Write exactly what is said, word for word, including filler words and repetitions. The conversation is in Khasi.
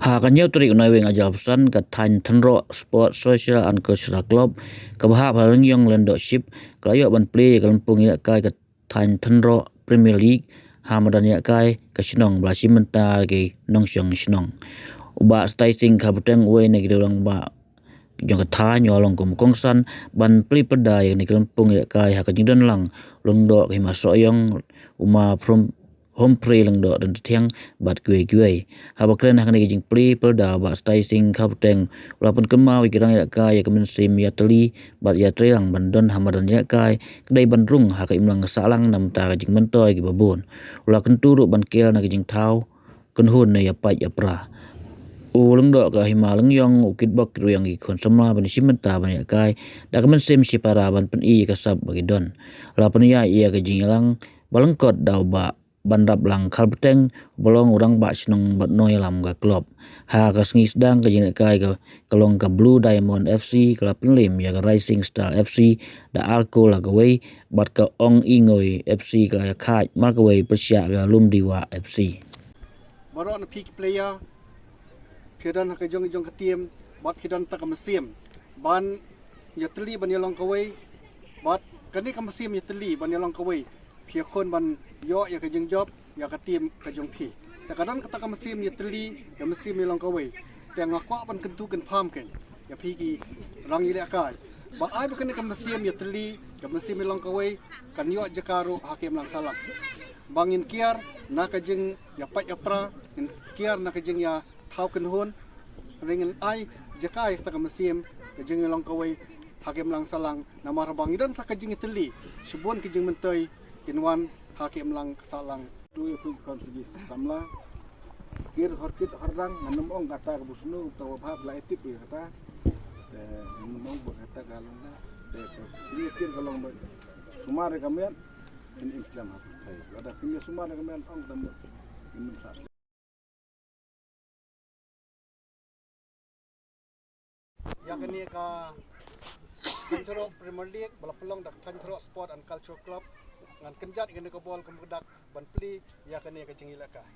Ha ka hynñiew tarik u Naiwieng ar hajar arphew san, ka Thaiñ Tynroh Sport Social and Cultural Club kaba hap ha Lyngiong Lyngdoh Ship ka la ïoh ban plie ïa ka lympung ïalehkai ka Thaiñ Tynroh Premier League ha madan ïalehkai ka shnong ba la shim bynta ki nongshong shnong. U Bah Stai Sing Kharpateng, uwei na ki dewrangbah jong ka thaiñ, u la long kum u kongsan ban plie pyrda ïa kane ka lympung ïalehkai ha ka jingdon lang u Lyngdoh ka Hima Sohiong, u Ma Phrom Humphrey Lyngdoh Ryntathiang bad kiwei kiwei. Haba kren ha kane ka jingplie pyrda, u Bah Stai Sing Kharpateng u la pynkynmaw ïa ki rangïalehkai ïa ka mynsiem ïatylli bad ïatreilang ban don ha madan ïalehkai ka dei ban rung ha ka imlang ka sahlang na bynta ka jingmyntoi kiba bun. U la kyntu ruh ban kiar na ka jingthaw kynhun ne ïapait ïapra. U Lyngdoh ka Hima Lyngiong u kitbok kitrwiang ïa ki khun samla ban ïashim bynta ban ïalehkai da ka mynsiem shipara ban pyni ïa ka sap ba ki don. La pynïaid ïa ka jingïalang ba lyngkot da u Bah Banraplang Kharpateng uba long u rangbah shnong bad u nongïalam ka klub. Ha ka sngi sdang ka jingïalehkai ka, ka long ka Blue Diamond F C ka la pynliem ïa ka Rising Star F C da ar kol ha kawei, bad ka Ong Ingoi F C ka la ïakhaid markawei pyrshah ka Lumdiwah F C. Baroh na phi ki player, phi don ha ka jong jong ka team, bad phi don ta ka mynsiem ban ïatylli ban ïalong kawei, bad kane ka mynsiem ïatylli ban ïalong kawei phi ïakhun ban ïoh ïa ka jingjop ïa ka team ka jong phi. Te ka don kata ka mynsiem ïatylli, ka mynsiem ïalong kawei. Te nga kwah ban kyntu kynpham kein ïa phi ki rangïalehkai ba ai ba kane ka mynsiem ïatylli, ka mynsiem ïalong kawei kan ïoh jaka ruh ha ka imlang sahlang. Ba ngin kiar na ka jingïapait ïapra, ngin kiar na ka jingïathaw kynhun, hynrei ngin ai jaka ïa kata ka mynsiem ka jingïalong kawei ha ka imlang sahlang. Namar ba ngi don ta ka jingïatylli, shibun ki jingmyntoi kin wan ha ka imlang sahlang. Tu ïa phi ki khon phi ki samla, kir hor kit hor dang, ngan ym ong kata kaba snu, kata kaba bha ba la ïa tip ïa kata. Te ngan ym ong ba kata ka long da. Te ka kir ka long ba sumar ïa ka miat, kin im slem ha pyrthei. Lada kim ïa sumar ïa ka miat, ong da mut kin im sa slem. Ïa kane ka Thaiñ Tynroh Premier League ba la pynlong da ka Thaiñ Tynroh Sport and Cultural Club, ngan kynjat ïa kane ka bol kum ka dak ban plie ïa kane ka jingïalehkai.